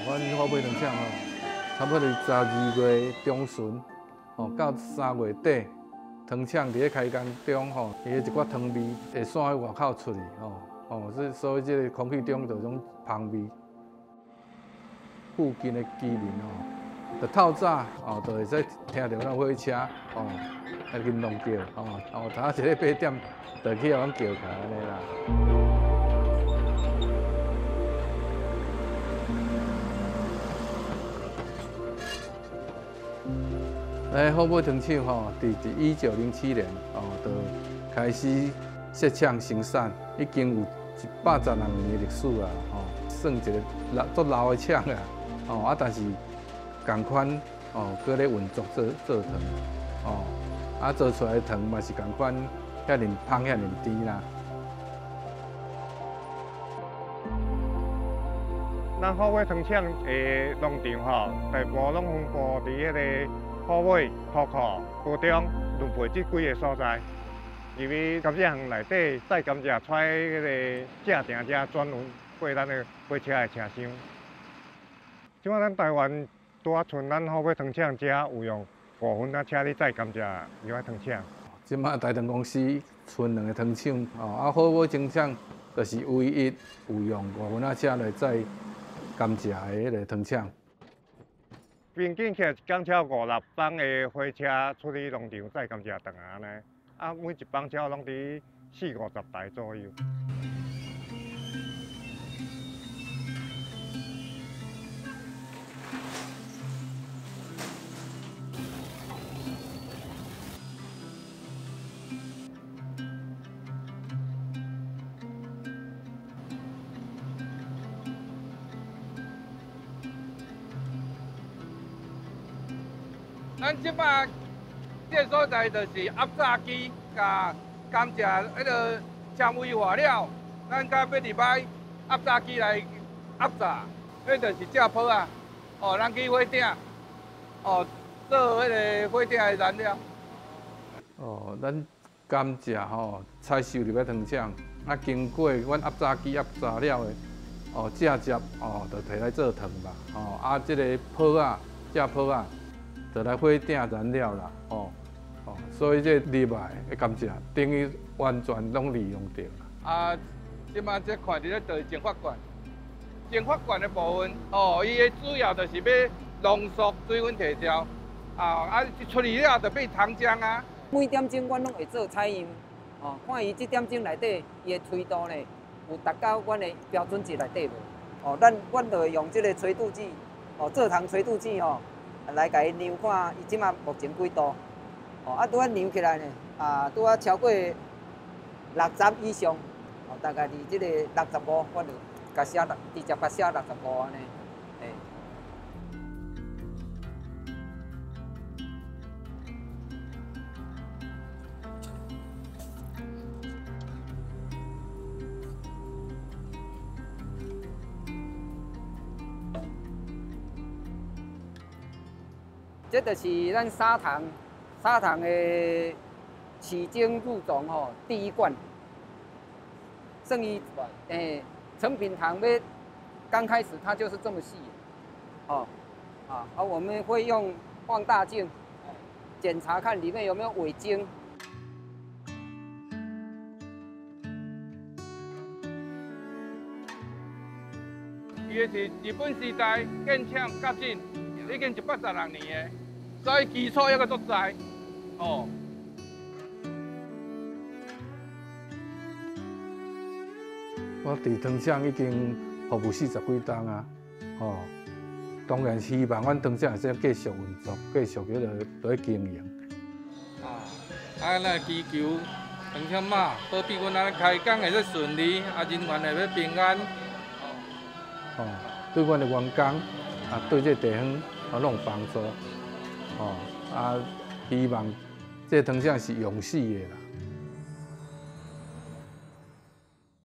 阮虎尾糖厂吼，差不多12月中旬，吼到3月底，糖厂伫咧开工中吼，伊的一寡糖味会散去外口出去，吼哦，所以這个空气中就有種芳味。附近的居民吼，就透早哦，就會使聽著咱火車哦，來叮咚叫，哦哦，頭一个8點就去予阮叫起來按呢啦。来，虎尾糖厂吼，伫1907年哦，就开始设厂生产，已经有116年的历史啊，吼，算一个老足老的厂啊，哦啊，但是仝款哦，阁咧运作做做糖，哦，啊做出来的糖嘛是仝款，遐尔芳，遐尔甜啦。咱虎尾糖厂的农场吼，大部分攏分布伫彼个虎尾、涂库、高中、仑背这几个所在。因为甘蔗园内底载甘蔗出彼个蔗埕遮转运过咱的火车的车厢。这摆咱台湾拄仔賰咱虎尾糖厂遮有用五分仔车咧载甘蔗入来糖厂。这摆台糖公司賰两个糖厂，哦，啊虎尾糖厂就是唯一有用五分仔车来载甘蔗的彼个糖厂。平均起来一工超五六班的火车出去农场载甘蔗转来按呢，啊，每一班车拢伫四五十台左右。咱这摆这个所在就是压榨机，共甘蔗彼个纤维化了，咱才欲入来压榨机来压榨，彼就是蔗泡仔，哦，咱去火鼎，哦，做彼个火鼎的燃料。哦，咱甘蔗吼采收入来糖厂，啊，经过阮压榨机压榨了的，哦，蔗汁哦，就提来做糖啦，哦，啊，这个泡仔，蔗泡仔。就来火鼎燃料啦，哦哦，所以这入来的甘蔗等于完全拢利用著啦。啊，这摆这看伫咧就是蒸发罐，蒸发罐的部分，哦，伊的主要就是欲浓缩水分提掉，啊，出去了就变糖浆啊。每点钟阮拢会做采样，哦，看伊这点钟内底伊的吹度呢，有达到阮的标准值内底无？哦，阮就会用这个吹度计，哦，做糖吹度计吼。来共伊量看，伊这马目前几度？哦，啊，拄仔量起来呢，啊，拄仔超过60以上，哦，大概伫这个65，我就共写六，直接共写65按呢，嘿。这就是咱砂糖，砂糖的起精入种吼，第一罐，算伊成品糖欲刚开始它就是这么细，哦，啊，我们会用放大镜检查看里面有没有伪晶。伊的是日本时代建厂到今，已经116年的。所以基础抑阁足在，哦。我伫糖厂已经服务40几冬啊，哦，当然希望阮糖厂会使继续运作，继续彼个伫咧经营。啊，咱祈求糖厂妈保庇阮按呢开工会使顺利，啊，人员会欲平安。哦，对阮的员工啊，对这个地方啊，拢有帮助。哦，啊，希望这糖厂是永续的啦。